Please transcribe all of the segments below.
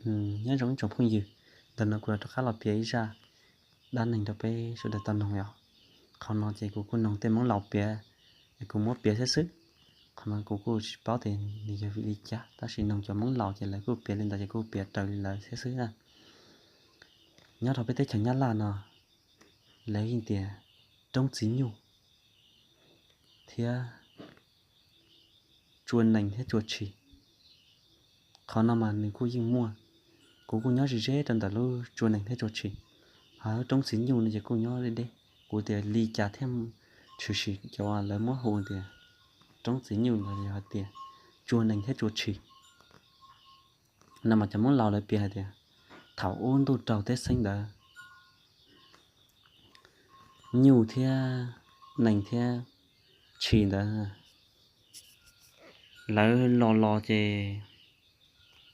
Nyob zoo ib tsoom phooj ywg, ntawm no kuv yuav rov qab los piav ib zaj dab neeg rau peb sawv daws tau noog os. Qhov no ces kuv kuj noog tej Hmoob laus piav, kuv muab piav xwb xwb. Qhov no kuv kuj tsis paub tias nws yog vim li cas, tab sis noog cov Hmoob laus ces lawv kuj piav li ntawd ces kuj piav raws li lawv thiab xwb na. Nyob rau peb teb chaws Nyab Laj no, lawv yeej tias roob txiv nyuj thiab tsua nees thiab tsua tshis. Qhov no mas nws kuj yeej muaj, kuv kuj nyob ze ze rau ntawm lub tsua nees thiab tsua tshis. Ho lub roob txiv nyuj no ces kuj nyob deb deb. Kuv tias li cas thiab tshwm sim cov lawv muab hu tias roob txiv nyuj los yog hais tias tsua nees thiab tsua tshis no mas cov Hmoob laus lawv piav hais tias thaum ub ntuj raug teb xeeb ntawd, nyuj thiab nees thiab tshis ntawd lawv los los ces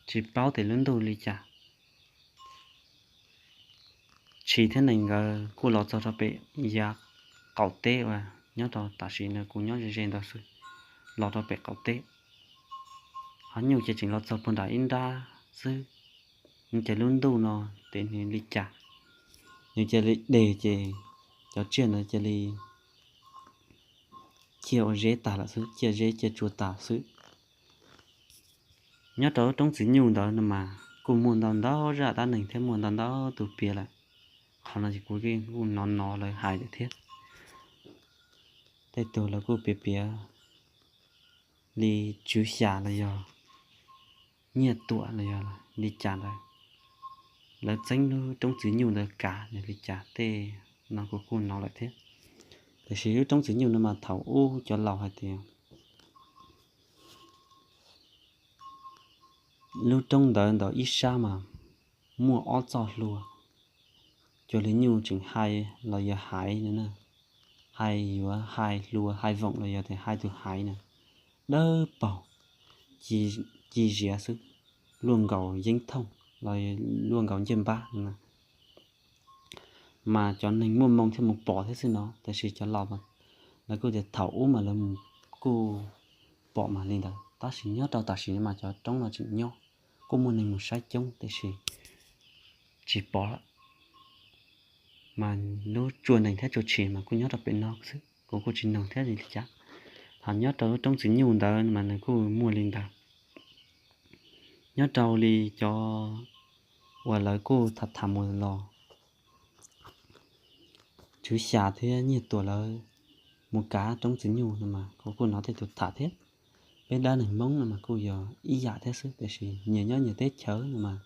tsis paub tias lub ntuj li cas, tshis thiab nees nkawd kuj los txog rau pem yav qaum teb uas nyob rau tam sim no kuv nyob ze ze ntawd xwb, los rau pem qaum teb. Ho nyuj ces tseem los txog puag nram ib nrab xwb. Ces lub ntuj no ces nws li cas, nws cia li deg ces cov tsiaj ntawd cia li ciaj ua zeb tag lawm xwb, ciaj zeb ciaj tsua tas xwb. Nyob rau lub roob txiv nyuj ntawd no mas kuj muaj ntau ntau zaj dab neeg thiab muaj ntau ntau tus piav lawm. Qhov no ces kuv kuj hnov hnov lawv hais lawm thiab. Tej tug lawv kuj piav piav li Tswv Xya los yog Nyiaj Tuam los yog li cas ntawd, lawv txeeb lub roob txiv nyuj ntawd kav li cas tej no kuv kuj hnov lawm thiab. Tiam sis lub roob txiv nyuj no mas thaum ub cov laus hais tias lub roob ntawd ntawm ib sab mas muaj ob txoj hlua, cuag li nyuj tseem hais los yog haiv no na, hais yuav hais hlua hais voom los yog tias hais tus haiv na, dawb paug, ci ziav xwb, luaj nkaus yeeb thooj los luaj nkaus ncej npab no na. Mas cov neeg muaj moo thiaj mus pom thiab xwb no, tiam sis cov laus lawv kuj tias thaum ub mas lawv mus kuj pom mas li ntawd, tab sis nyob rau tam sim no mas cov roob no tseem nyob, kuj muaj neeg mus saib coob tiam sis tsis pom lawm. Mas lub tsua nees thiab tsua tshis mas kuj nyob rau pem no xwb, kuv kuj tsis noog thiab li cas. Ho nyob rau lub roob txiv nyuj ntawd mas nws kuj muaj li ntawd. Nyob rau li cov uas lawv kuj tham tham mus los, Tswv Xya thiab Nyiaj Tuam lawv mus kav roob txiv nyuj no mas kuv kuj hnov tej tus tham thiab. Peb dab neeg Hmoob no mas kuj yog ib yam thiab xwb, tiam sis nyias nyob nyias teb chaws no mas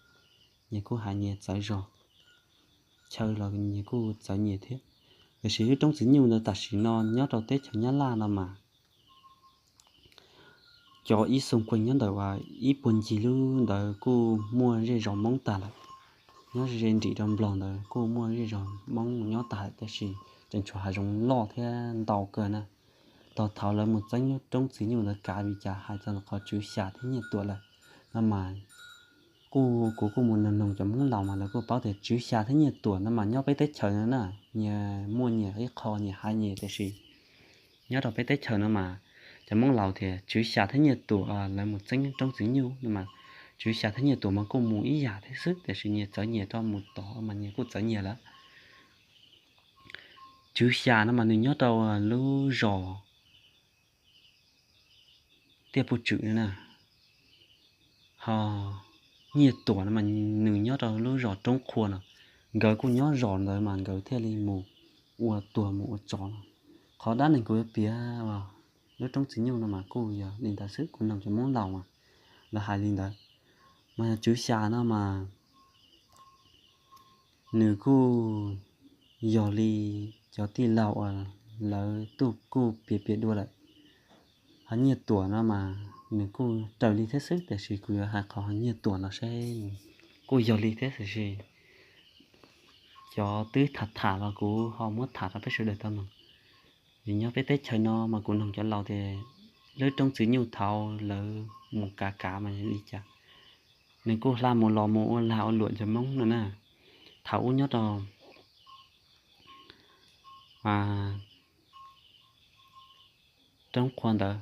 nyias kuj hais nyias txawv zog, chaw los nyias kuj txawv nyias thiab. Tiam sis lub roob txiv nyuj ntawd tam sim no nyob rau teb chaws Nyab Laj no mas cov ib xoo kuees nyob ntawm uas ib puag ncig lub ntawd kuj muaj zej zos Hmoob tag lawm. Nyob ze nrim rau Nplog ntawd kuj muaj zej zos Hmoob nyob tag lawm, tiam sis tseem tshuav hav zoov loj thiab ntau kawg na. Tog thaud lawv mus txeeb lub roob txiv nyuj ntawd kav li cas hais txog qhov Tswv Xya thiab Nyiaj Tuam lawm no mas kuj, kuv kuj mus noog noog cov Hmoob laus mas lawv kuj paub tias Tswv Xya thiab Nyiaj Tuam no mas nyob peb teb chaws no na, nyias muaj nyias ib qho nyias haiv nyias, tiam sis nyob rau peb teb chaws no mas cov Hmoob laus tias Tswv Xya thiab Nyiaj Tuam lawv mus txeeb roob txiv nyuj no mas Tswv Xya thiab Nyiaj Tuam mas kuj mus ib yam thiab xwb, tiam sis nyias txawv nyias rau mus tod mas nyias kuj txawv nyias lawm. Tswv Xya no mas nws nyob rau lub zos Tiaj Puj Tswm na. Ho Nyiaj Tuam no mas nws nyob rau lub zos Roob Qhua no. Nkawd kuj nyob zos ntawd mas nkawd thiaj li mus ua tuag mus ua tsov no. Qhov dab neeg kuv yuav piav lub roob txiv nyuj no mas kuj yog li ntawd xwb, kuv noog cov Hmoob laus mas lawv hais li ntawd. Mas yog Tswv Xya no mas nws kuj yog li cov tij laug uas lawv tuaj kuj piav piav dua lawm. Ho Nyiaj Tuam no mas nws kuj raws li thiab xwb, tiam sis kuv yuav hais qhov Nyiaj Tuam no seb kuj yog li thiab, tiam sis cov twb tham tham los kuv ho muab tham rau peb sawv daws tau noog. Vim nyob peb teb chaws no mas kuv noog cov laus tias lub roob txiv nyuj thaud lawv mus kav kav mas li cas, nws kuj hla mus los mus ua lag ua luam cov Hmoob no na. Thaum ub nyob rau Roob Qhua ntawd,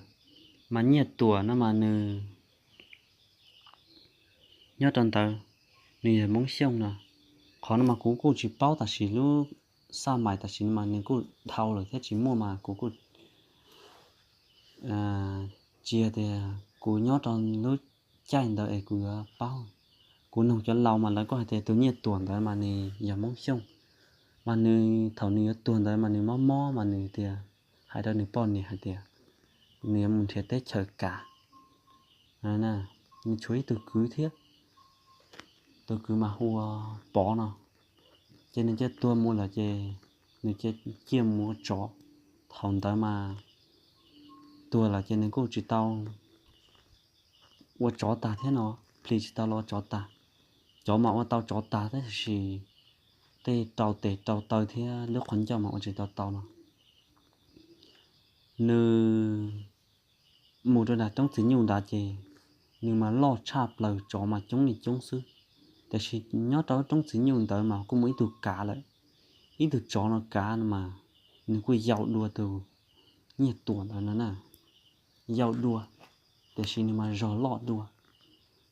mas Nyiaj Tuam no mas nws nyob rau ntawd. Nws yog Hmoob Xyooj no. Qhov no mas kuv kuj tsis paub, tam sim lub xaj mais tam sim no mas nws kuj dhau lawm thiab tsis muaj mas kuv kuj tsis tias kuv nyob rau lub caij ntawd es kuv yuav paub. Kuv noog cov laus mas lawv kuj hais tias tus Nyiaj Tuam ntawd mas nws yog Hmoob Xyooj, mas nws thaum nws yuav tuag ntawd mas nws mob mob mas nws tias, hais rau nws poj niam hais tias nws yuav mus nrhiav teb chaws kav. Nws tshuav ib tug kwv thiab, tus kwv mas hu ua Pov no, ces nws cia tuag mus lawm ces nws cia mus ua tsov. Thaum ntawd mas tuag lawm ces nws kuj tsis tau ua tsov tag thiab no, plhis tsis tau los ua tsov tag. Cov mas ua tau tsov tag tab sis tej rau tes rau taw thiab lub qhov ncauj mas ua tsis tau tau no. Nws mus rau nram roob txiv nyuj ntawd ces nws mas loj tshaj plaws, tsov mas coob li coob xwb. Tiam sis nyob rau roob txiv nyuj ntawd mas kuj muaj ib tug kav lawm, ib tug tsov no kav no mas nws kuj yau dua tus Nyiaj Tuam ntawd no na, yau dua, tiam sis nws mas zog loj dua.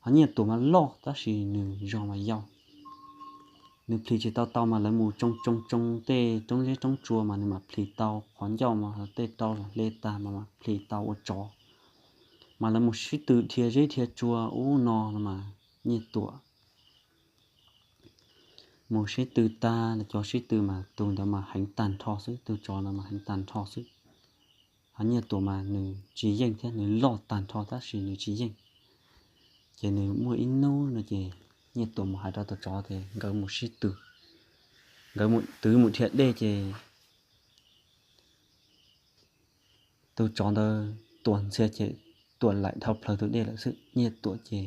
Ho Nyiaj Tuam mas loj tab sis nws zog mas yau. Nws plhis tsis tau tau mas lawv mus tsoo tsoo tsoo tej roob zeb roob tsua mas nws mam plhis tau qhov ncauj mas tej rau hle tag mas mam plhis tau ua tsov. Mas lawv mus sib tw dhia zeb dhia tsua ub no no mas Nyiaj Tuam mus sib tw tag, cov sib tw mas tus ntawd mas heev tag nrho xwb, tus tsov ntawd mas heev tag nrho xwb. Ho Nyiaj Tuam mas nws tsis yeej thiab, nws loj tag nrho tab sis nws tsis yeej. Ces nws muaj ib hnub no ces Nyiaj Tuam mus hais rau tus tsov tias nkawd mus sib tw, nkawd mus twv mus dhia dej ces tus tsov ntawd tuam ntxhias ces tuam laim dhau plaws tus dej lawm xwb. Nyiaj Tuam ces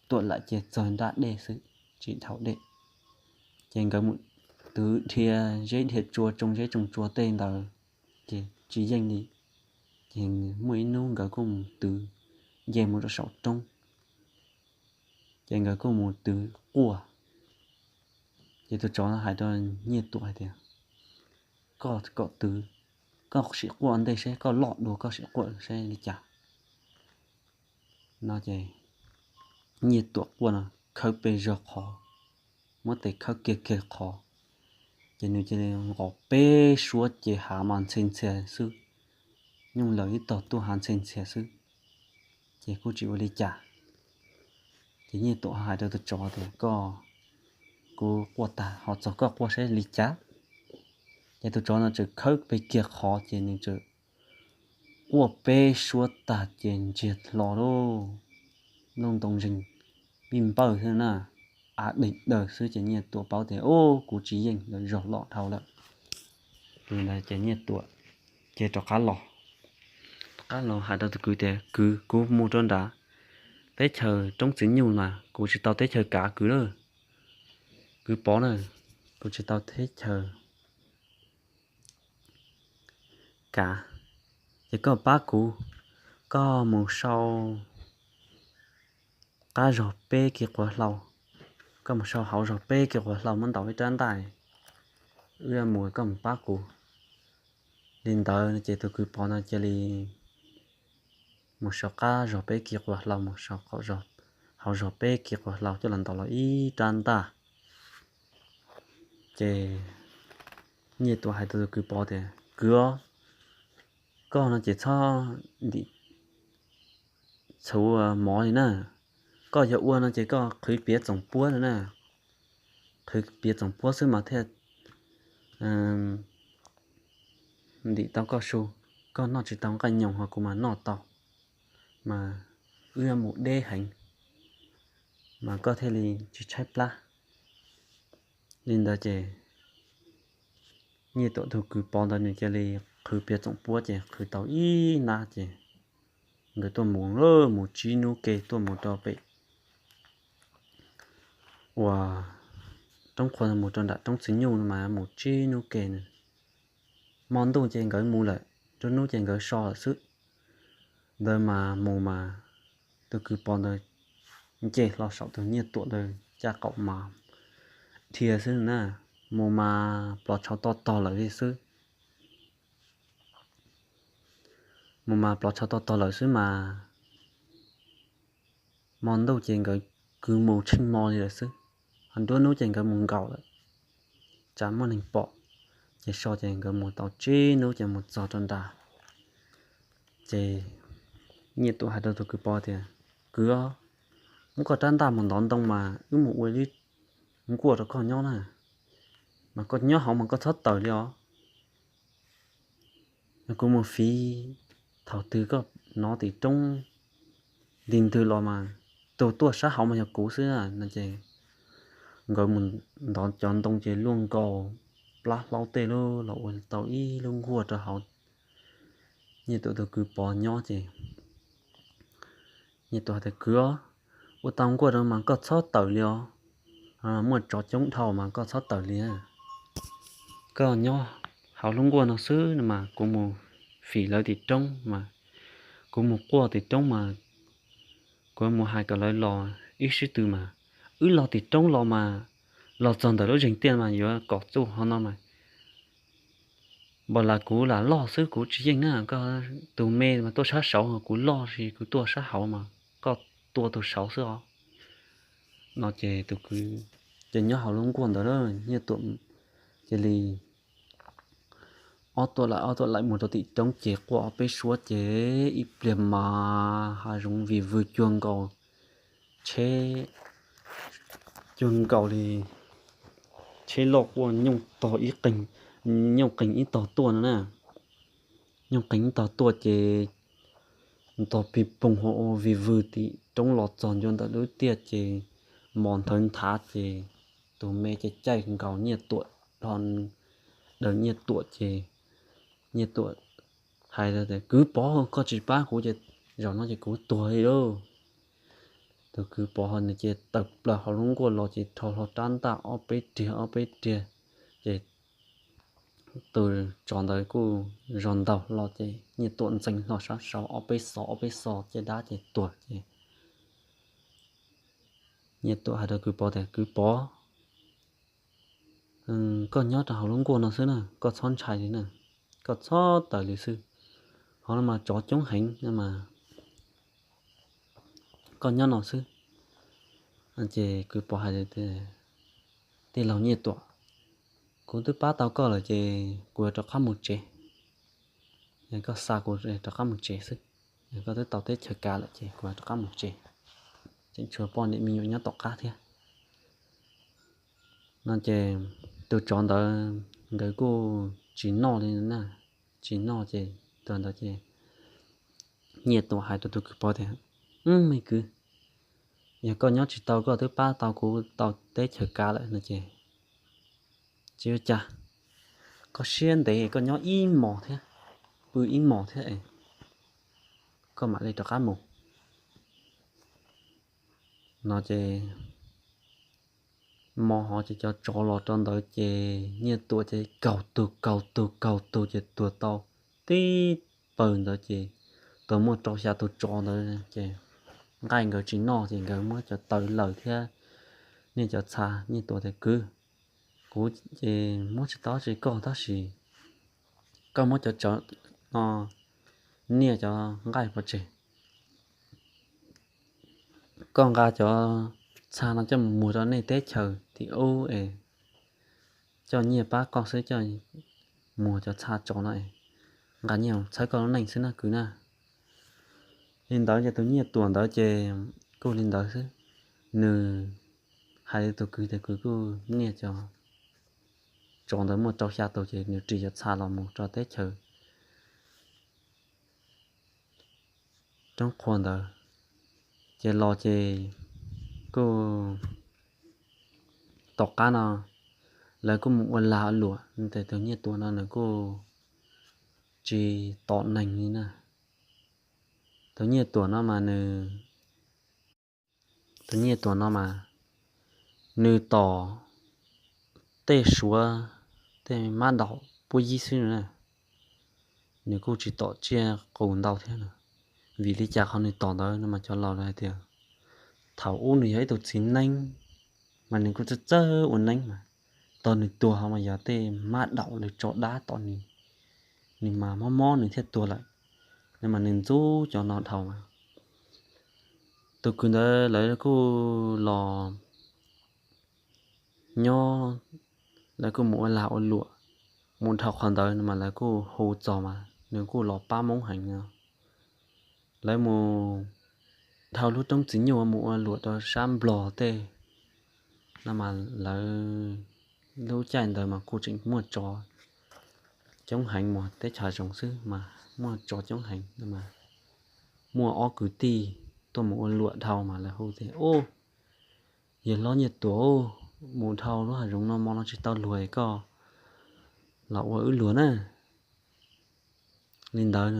tuam laim ces txog nrab dej xwb, tsis dhau dej. Ces nkawd mus twv dhia zeb dhia tsua tsoo zeb tsoo tsua tej ntawd ces tsis yeej li. Ces muaj ib hnub nkawd kuj mus twv nce mus rau saum roob, ces nkawd kuj mus twv quaj. Ces tus tsov hais rau Nyiaj Tuam hais tias, koj kom twv, koj sim quaj ntej seb koj loj dua koj sim quaj seb li cas. No ces Nyiaj Tuam quaj no khawb pes zog qhov, muab tes khawb kiag kiag qhov, ces nws cia li nqos peb suab ces hav mas ntxhe ntxhias xwb, nyooj laws ib tog tuaj hav ntxhe ntxhias xwb, ces kuj tsis ua li cas. Ces Nyiaj Tuam hais rau tus tsov tias, koj, kuv quaj tag ho txog koj quaj seb li cas. Ces tus tsov no txawm khawb pes kiag qhov ces nws txawm quaj peb suab tag ces ntsiag hlo lauj, looj ntoo zeeg pij npawj xwb na, av deeg daws xwb. Ces Nyiaj Tuam paub tias, ub, kuv tsis yeej lawm, zog loj dhau lawm. Ces Nyiaj Tuam ces rov qab los, rov qab los hais rau tus kwv tias, kwv, kuv mus rau nrad teb chaws roob txiv nyuj mas kuv tsis tau teb chaws kav kwv lawm. Kwv Pov na, kuv tsis tau teb chaws kav, ces koj pab kuv, koj mus sau qab zog peb kiv quav hlau, koj mus sau hauv zog peb kiv quav hlau muab ntaus ib rab ntaj, wb mus, koj mus pab kuv. Li ntawd ces tus kwv Pov no cia li mus sau qab zog peb kiv quav hlau, mus sau hauv zog peb kiv quav hlau coj los ntaus los ib rab ntaj. Ces Nyiaj Tuam hais rau tus kwv Pov tias, kwv, koj no ces txhob ntim txhuv mov li na, koj yog ua no ces koj qhwv piav txoom puab no na, qhwv piav txoom puab xwb mas thiaj ntim tau koj su, koj noj tsis tau nqaij nyoos ho kuv mas noj tau, mas wb yuav mus deb heev, mas koj thiaj li tsis tshaib plab. Li ntawd ces Nyiaj Tuam tus kwv Pov ntawd nws cia li qhwv piav txoom puab ces qhwv tau ib nab ces nkawd tuaj mus, mus tsib hnub ke tuaj mus rau pem uas roob qhuav mus rau nram roob txiv nyuj no mas mus tsib hnub ke na. Hmo ntuj ces nkawd mus lawm, nruab hnub ces nkawd so lawm xwb. Ntawd mas mus mas tus kwv Pov ntawd nce hlo saum tus Nyiaj Tuam ntawd caj qaum mas dhia xwb na, mus mas plov tshauv toj tog lawm li xwb. Mus mas plov tshauv toj tog lawm xwb mas hmo ntuj ces nkawd kwv mus tsheej hmo li lawm xwb. nruab hnub ces nkawd mus nkaum lawm, tsam muaj neeg pom. Ces so ces nkawd mus tau tsib hnub ces mus txog rau nram. Ces Nyiaj Tuam hais rau tus kwv Pov tias, Kwv, muab koj rab ntaj mus ntov ntoo mas wb mus ua ib lub nkuaj rau koj nyob na, mas koj nyob hauv mas koj txhob tawm li os. Kuv mus fiv, thaum twg koj hnov tim roob nti ntwg los mas tus tuaj sab hauv mas yog kuv xwb na. No ces nkawd mus ntov cov ntoo ces luaj nkaus plab hlaub tej lub los ua tau ib lub nkuaj rau hauv Nyiaj Tuam tus kwv Pov nyob ces Nyiaj Tuam hais tias, Kwv, ua tau nkuaj rau mas koj txhob tawm li os, muaj tsov coob dhau mas koj txhob tawm li. Koj nyob hauv lub nkuaj no xwb no mas kuv mus fim lawv tim roob mas, kuv mus quaj tim roob mas, kuv mus hais kom lawv los ib sib tw mas, wb los tim roob los mas, los txog ntawm lub zeeg tiaj mas yuav kom txuj hov no mas npam las kuv lam loj xwb kuv tsis yeej na, koj tus me mas tuaj sab saud kuv loj si kuv tuaj sab hauv mas koj tua tus saud xwb os. No ces tus kwv ces nyob hauv lub nkuaj ntawd Nyiaj Tuam cia li ob tuam laim ob tuam laim mus rau tim roob ces quaj ob peb suab ces ib pliag mas hav zoov vim vwg cuag nkaus tsheb, cuag nkaus li tsheb loj quaj nyooj tog ib qeeg, nyooj qeeg ib tog tuaj no na. Nyooj qeeg ib tog tuaj ces ntog pig poog ho ua vim vwg tim roob los txog ncua ntawm lub tiaj ces mos nthawv nthav ces tus me ces caij nkaus Nyiaj Tuam, dhos daws Nyiaj Tuam ces Nyiaj Tuam hais tias, Kwv Pov, koj tsis pab kuv ces zaum no ces kuv tuag li lauj. Tus kwv Pov ho nws ces tawm plaws hauv lub nkuaj los ces rho hlo rab ntaj ob peb riag ob peb riag ces tus tsov ntawd kuj zog ntaug los ces Nyiaj Tuam ntxeev hlo sab saud ob peb xo ob peb xo caj dab ces tuag ces Nyiaj Tuam hais rau kwv Pov tias, Kwv Pov, koj nyob rau hauv lub nkuaj no xwb na, koj txhob ntshai li na, koj txhob tawm li xwb. Hauv no mas tsov coob heev no mas koj nyob no xwb. Ces kwv Pov hais tias, Tij laug Nyiaj Tuam, kuv twb pab tau koj lawm ces kuv yuav rov qab mus tsev. Koj xa kuv rov qab mus tsev xwb. Koj twb tau teb chaws kav lawm ces kuv yuav rov qab mus tsev, tseem tshuav poj niam me nyuam nyob tom qab thiab. No ces tus tsov ntawd nkawd kuj tsis noj li na, tsis noj ces tus ntawd ces Nyiaj Tuam hais rau tus kwv Pov tias, Me kwv, yog koj nyob tsis tau, koj twb pab tau kuv tau teb chaws kav lawm no ces tsis ua cas, koj siab ntev koj nyob ib hmos thiab, pw ib hmos thiab es koj mam li rov qab mus. No ces hmo ho ces cov tsov los rau ntawd ces Nyiaj Tuam ces kaug tug kaug tug kaug tug ces tuag tau tib pawg ntawd ces tuag muaj rau xya tus tsov ntawd ces nqaij nkawd tsis noj ces nkawd muab cov taw laws thiab niaj cov txha. Nyiaj Tuam tias, Kwv, kuv ces muab tsis tau tsi koj tab sis koj muab cov tsov no niaj cov nqaij pov tseg, koj nqa cov txha no coj mus muag rau nej teb chaws tim ub es coj nyiaj pab koj xwb, coj muag cov txha tsov no es nqa nyiaj txhawb koj lub neej xwb na kwv na. Li ntawd ces tus Nyiaj Tuam ntawd ces kuj li ntawd xwb, nws hais li tus kwv tias kwv kuj niaj cov tsov ntawd muaj rau xya tus ces nws ris cov txha los mus rau teb chaws roob qhua ntawd. Ces los ces kuj tom qab no lawv kuj mus ua lag luam, tes tus Nyiaj Tuam no nws kuj tsis tom neeg li na. Tus Nyiaj Tuam no mas nws, tus Nyiaj Tuam no mas nws tom tej Suav, tej mab daum puab yib xwb na. Nws kuj tsis tom tsiaj qus ntau thiab no. Vim li cas qhov nws tom ntawd no mas cov laus hais tias thaum ub nws yog ib tug txiv neeb, mas nws kuj txawj txawj ua neeb mas tog nws tuag ho mas yog tej mab daum lawv tso dab tom nws, nws mas mob mob nws thiaj tuag lawm. No mas nws ntxub cov no dhau mas tus kwv ntawd lawv kuj los nyob, lawv kuj mus ua lag ua luam, mus dhau qhov ntawd no mas lawv kuj hu txog mas nws kuj los pab Hmoob heev no. Lawv mus dhau lub roob Txiv Nyuj mus ua luam rau sab Nplog tej no mas lawv lub caij ntawd mas kuj tseem muaj tsov coob heev, mas teb chaws zoov xwb mas muaj tsov coob heev no mas muaj ob kwv tij tuaj mus ua luam dhau mas lawv hu tias, Ub, yawg hlob Nyiaj Tuam, mus dhau lub hav zoov no mo no tsis tau luag, koj los ua wb luag na. Li ntawd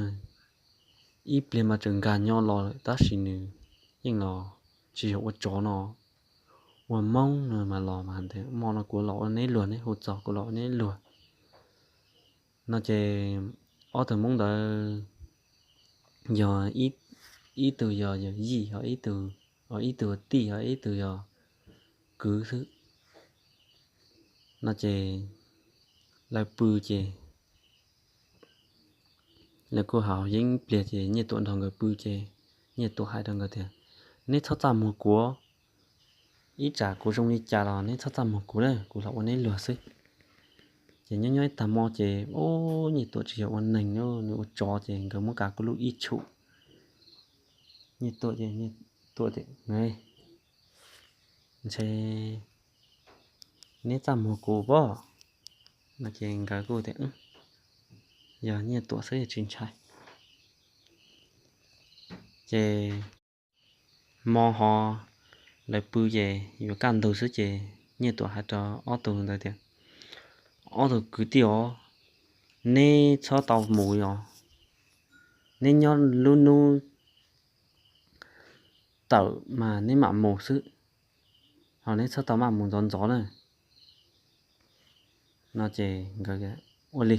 ib pliag mas tseem nkag nyo los lawm tab sis nws yeej los tsis yog ua tsov no, ua Hmoob no mas los mas tias, Mo no kuv los ua neb luag, neb hu txog kuv los ua neb luag. No ces ob tug Hmoob ntawd yog ib tug yog yawm yij, ho ib tug, ib tug tij, ho ib tug yog kwv xwb. No ces lawv pw ces lawv kuj haus yeeb pliag ces Nyiaj Tuam nrog nkawd pw ces Nyiaj Tuam hais rau nkawd tias, Neb txhob txaj muag kuv, ib tsam kuv zoo li cas los neb txhob txaj muag kuv na, kuv los ua neb luag xwb. Ces nyob nyob ib tag hmo ces, ub, Nyiaj Tuam tsis yog ua neeg, nws ua tsov ces nkawd muab kav kuv lub ib tshum. Nyiaj Tuam ces Nyiaj Tuam tias, Ntshe neb txaj muag kuv pob. No ces nkawd kuj tias, Yog Nyiaj Tuam xwb tsis ntshai. Ces hmo ho lawv pw ces yuav kaj ntug xwb ces Nyiaj Tuam hais rau ob tug ntawd tias, Ob tug kwv tij os, neb txhob tau mus os, neb nyob lub hnub tawm mas neb mam mus xwb, ho neb txhob tau maj mus ntxov ntxov na. No ces nkawd ua li.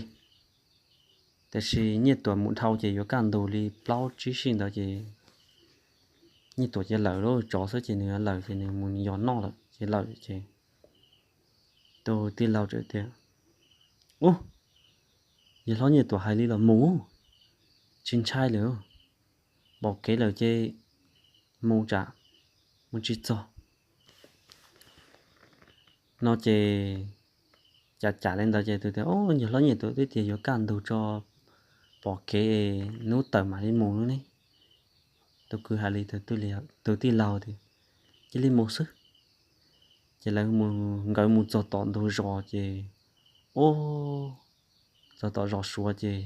Tiam sis Nyiaj Tuam mus dhau ces yuav kaj ntug li plaub tsib sij ntawd ces Nyiaj Tuam ces lawm lub tsov xwb ces nws lawm ces nws mus yos noj lawm ces lawm ces tus tij laug txawm tias, Ub, yawg hlob Nyiaj Tuam hais li los mus, tsis ntshai lawm, pom kev lawm ces mus tsam mus tsis txog. No ces cam cam li ntawd ces tus tias, Ub, yawg hlob Nyiaj Tuam twb tias yuav kaj ntug tso, pom kev hnub tawm mam li mus lub ne. Tus kwv hais li, tus tij laug tias, Cia li mus xwb. Ces lawv, nkawd mus txog tom ntug zos ces, ub, txog tom zos Suav ces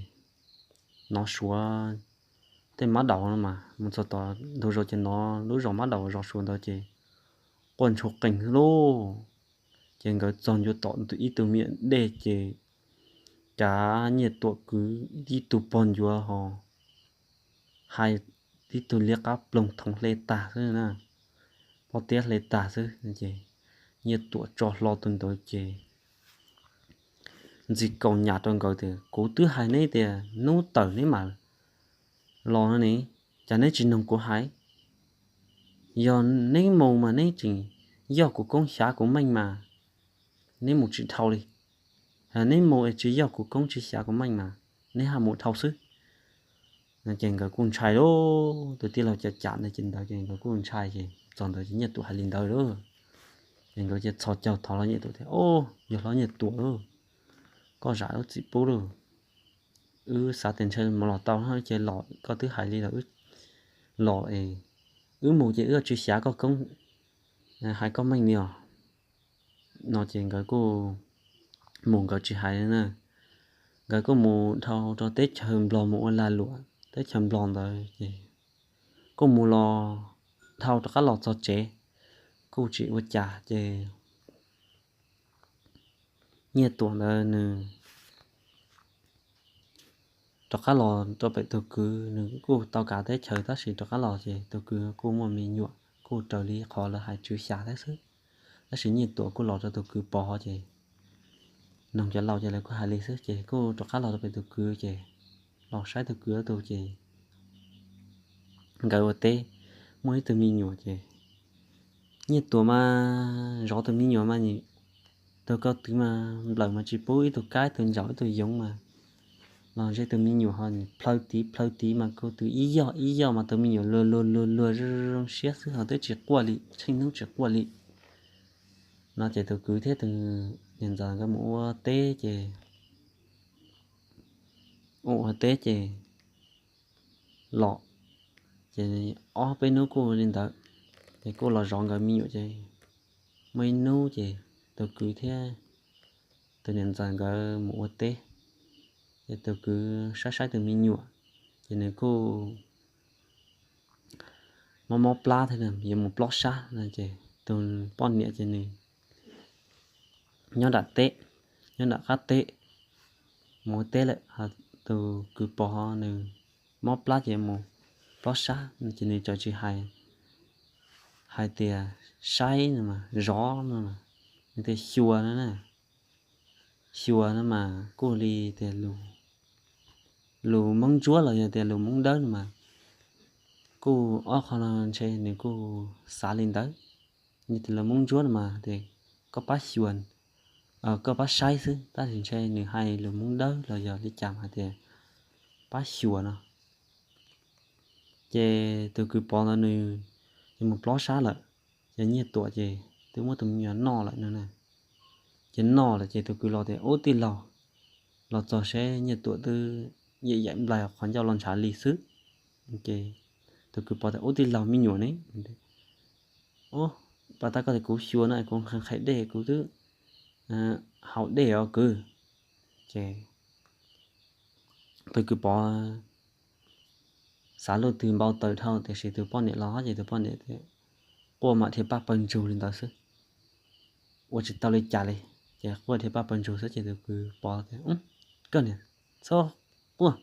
hnov Suav tej mab daus no mas, mus txog tom ntug zos ces hnov lub zos mab daus zos Suav ntawd ces quaj ntshua qees xwb lauj. Ces nkawd txog ncua tom ib tug me nyuam dej ces cav Nyiaj Tuam kwv ib tug pog ncuav ho hais ib tug liab qab ploog thoov hle tag xwb na, pob tiab hle tag xwb ces Nyiaj Tuam tso hlo tus ntawd ces ntxi kaus nyas rau nkawd tias, Kuv twb hais neb tias hnub tawm neb mam los no ne, cas neb tsis noog kuv hais? Yog neb mus mas neb tseem yog kuv koob xyav kuv meej mas neb mus tsis dhau li. Neb mus es tsis yog kuv koob tsis xyav kuv meej mas neb haj mus dhau xwb. No ces nkawd kuj ntshai lauj, tus tij laug cam cam ntawd ces ntawd ces nkawd kuj ntshai ces txog ntawd ces Nyiaj Tuam hais li ntawd lauj. Ces nkawd ces txhos caug thov hlob Nyiaj Tuam tias, Au, yog hlob Nyiaj Tuam lauj, koj zam lub txim pub lauj, wb xav tias ntshe mus los tau no ces los koj twb hais li los wb los es, wb mus ces wb tsis xyav koj koob, hais koj meej li os. No ces nkawd kuj mus nkawd tsis hais li na. Nkawd kuj mus dhau rau teb chaws Nplog mus ua lag luam teb chaws Nplog ntawd ces kuj mus los dhau rov qab los txog tsev kuj tsis ua cas ces Nyiaj Tuam ntawd nws rov qab los rau pem tus kwv, nws kuj tau kav teb chaws tab sis rov qab los ces tus kwv kuj muaj me nyuam kuj raws li qhov lawv hais tswv xya thiab xwb. Tab sis Nyiaj Tuam kuj los rau tus kwv pov ces noog cov laus ces lawv kuj hais li xwb ces kuj rov qab los rau pem tus kwv ces los saib tus kwv ob tug ces nkawd ua teb muaj ib tug me nyuam ces Nyiaj Tuam mas zov tus me nyuam mas tus ko tw mas nplawm mas tsis pub ib tug kab ib tug ntsaum ib tug yoov mas los ze tus me nyuam ho plhaw tiv plhaw tiv mas ko tw ib yog ib yog mas tus me nyuam luag luag luag luag zoo zoo siab xwb ho twb tsis quaj li, tsheej hnub tsis quaj li. No ces tus kwv thiab tus niam ntxawm nkawd mus ua teb ces, ua ua teb ces los, ces ob peb hnub kuj li ntawd, ces kuj los zov nkawd me nyuam ces muaj ib hnub ces tus kwv thiab tus niam ntxawm nkawd mus ua teb, ces tus kwv saib saib tus me nyuam, ces nws kuj mob mob plab thiab yuav mus plob sab no ces tus poj niam ces nws nyob nram teb, nyob nram qab teb, mus ua teb lawm, tus kwv Pov nws mob plab ces mus plob sab ces nws txawm tsis hais, hais tias saib no mas zov no, nws tias xyuas no na, xyuas no mas kuj li tias lus Moob Ntsuab los yog tias lus Moob Dawb no mas kuj ob qho no ntshe nws kuj xav li ntawd. Yog tias lus Moob Ntsuab no mas tias koj pab xyuas, koj pab saib xwb, tab sis ntshe nws hais lus Moob Dawb los yog li cas mas hais tias pab xyuas no. Ces tus kwv Pov ntawd nws mus plob sab lawm, ces Nyiaj Tuam ces twb muab tus me nyuam noj lawm no na. Ces noj lawm ces tus kwv los tias, Ub, tij laug, los txog seb Nyiaj Tuam twb yaim yaim nplaig qhov ncauj los ntshav li xwb. Ces tus kwv Pov tias, Ub, tij laug, me nyuam ne? Ub, pas tab koj tias kuv xyuas no kuv nqhis dej kuv twb haus dej os kwv. Ces tus kwv Pov xav luj twg npau taws dhau tiam sis tus poj niam los ces tus poj niam tias, Quaj mam dhia paj pawg ntsug li ntawd xwb, ua tsis tau li cas li. Ces quaj dhia paj pawg ntsug xwb ces tus kwv Pov tias, Koj niam, txhob quaj,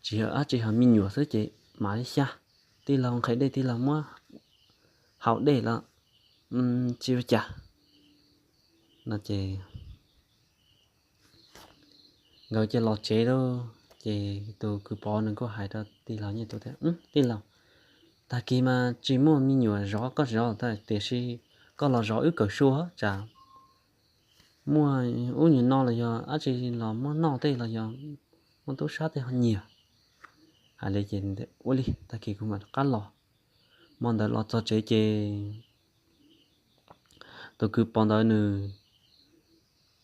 tsis yog dab tsi, ho me nyuam xwb ces mam li xyuas, tij laug nqhis dej tij laug muab haus dej los tsis ua cas. No ces nkawd cia los tsev lauj. Ces tus kwv Pov nws kuj hais rau tij laug Nyiaj Tuam tias, Tij laug, tag kis mas tsis muaj me nyuam zov koj zov tiam sis koj los zov wb kawm sua tsam muaj ub nyuag no los yog dab tsi los muab noj tej los yog muaj tub sab tej ho nyiam. Hais li ces, Ua li tag kis kuv mam rov qab los. Hmo ntawd los txog tsev ces tus kwv Pov ntawd nws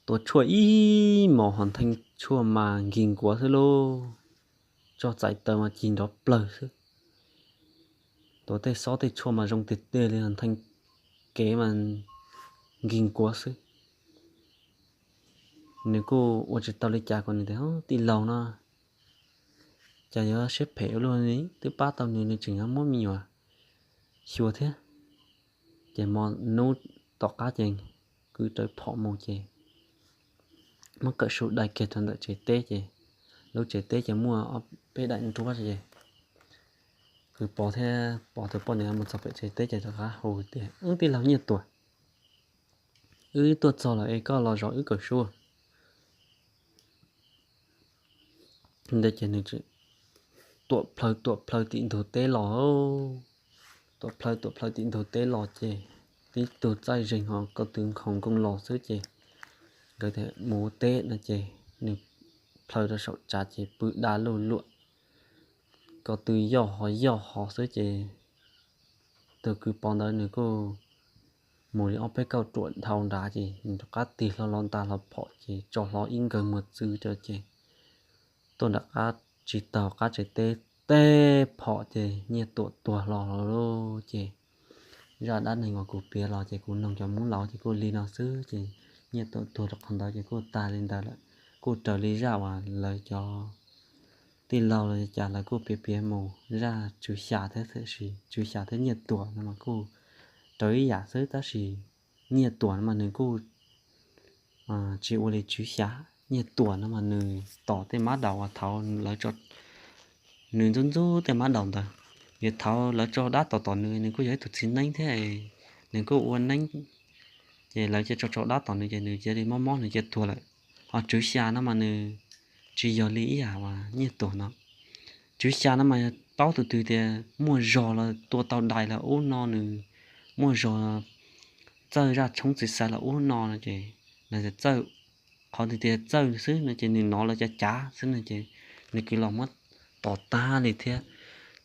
tua tshuaj ib hmos ho nthee tshuaj mas nkig nkuav xwb lauj. Tso txais taws mas cig nrov plawg xwb. Tua tej xob tej tshuaj mas zoo tiag tiag li ho nthee kev mas nkig nkuav xwb. Nws kuj ua tsis tau li cas kom nws tias, Tij laug no cas yuav siab phem ua luaj li, twb pab tau nws, nws tseem yuav muab me nyuam xyuas thiab. Ces hmo hnub tom qab ces kwv rawv phom mus ces muab kawm su dai kiag rau ntawm tsev teb ces lub tsev teb ces muaj ob peb daim nruab ces kwv Pov thiab Pov tus poj niam mus txog pem tsev teb ces rov qab hu tias, Wb tij laug Nyiaj Tuam, wb tuaj txog lawm es koj los zov wb kawm sua. Ntawd ces nws tuam plhaw tuam plhaw tim ntug teb los, tuam plhaw tuam plhaw tim ntug teb los ces tib tug txaij zeeg ho ko tw nkhaus nkoos los xwb ces nkawd tias mus ua teb no ces nws plhaw rau saum tsav ces pw da luj luam, ko tw yoj ho yoj ho xwb ces tus kwv Pov ntawd nws kuj mus li ob peb kauj ruam dhau nrad ces nws rov qab tig hlo los nta hlo phom ces tso hlo ib nkawg muag txwv rau ces tuaj nram qab tsis taug qab tsev teb, teb phom ces Nyiaj Tuam tuag hlo lawm lauj. Ces zaj dab neeg uas kuv piav los ces kuv noog cov Hmoob laus ces kuj li no xwb ces Nyiaj Tuam tuag rau qhov ntawd ces kuj tag li ntawd lawm. Kuj raws li zaj uas lawv cov tij laug los cas lawv kuj piav piav mus zaj Tswv Xya thiab, Tswv Xya thiab Nyiaj Tuam no mas kuj raws ib yam xwb tab sis Nyiaj Tuam no mas nws kuj tsis ua li Tswv Xya. Nyiaj Tuam no mas nws tom tej mab daum uas thaud lawv, nws ntxub ntxub tej mab daum ntawd, vim thaud lawv tso dab tom tom nws, nws kuj yog ib tug txiv neeb thiab, nws kuj ua neeb, ces lawv cia tso tso dab tom nws ces nws cia li mob mob nws cia tuag lawm. Ho Tswv Xya no mas nws tsis yog li ib yam uas Nyiaj Tuam no. Tswv Xya no mas paub tus twg tias muaj zog los tua tau dais los ub no nws, muaj zog txawj zaj tshoob txiv xaiv los ub no no ces, txawj, qhov tias tias txawj xwb no ces nws hnov lawv cav cav xwb no ces nws kwv los muab tom tag li thiab.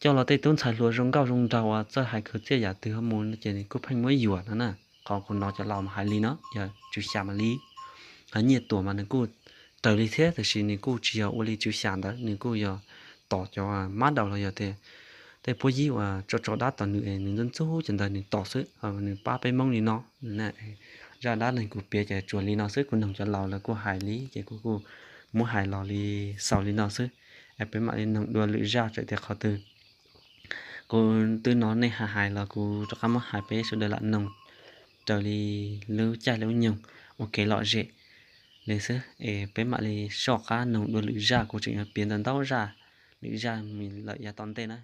coj los tej tub ntxhais hluas zoo nkauj zoo nraug uas txawj hais kwv txhiaj yam twg ho mus ces nws kuj pheej muab yuam no na. Qhov kuv hnov cov laus mas hais li no, yog Tswv Xyas mas li. Hais Nyiaj Tuam mas nws kuj raws li thiab, tiam sis nws kuj tsis yog ua li Tswv Xyas ntawd, nws kuj yog tom cov mab daus los yog tias tej puab yib uas tso tso dab tom nws es nws ntxub ntxub cov ntawd nws tom xwb. Nws pab peb Hmoob li no. Zaj dab neeg kuv piav ces tsuas li no xwb, kuv noog cov laus lawv kuj hais li ces kuv kuj muab hais los li xaus li no xwb. Es peb mam li noog dua lwm zaj txawm tias qhov twg kuv twb hnov nej hais hais los kuv rov qab muab hais peb sawv daws lam noog raws li lub caij lub nyoog ua kev lom zem li xwb. Es peb mam li soj qab noog dua lwm zaj, kuv tseem yuav piav ntau ntau zaj, lwm zaj lawm yav tom ntej na.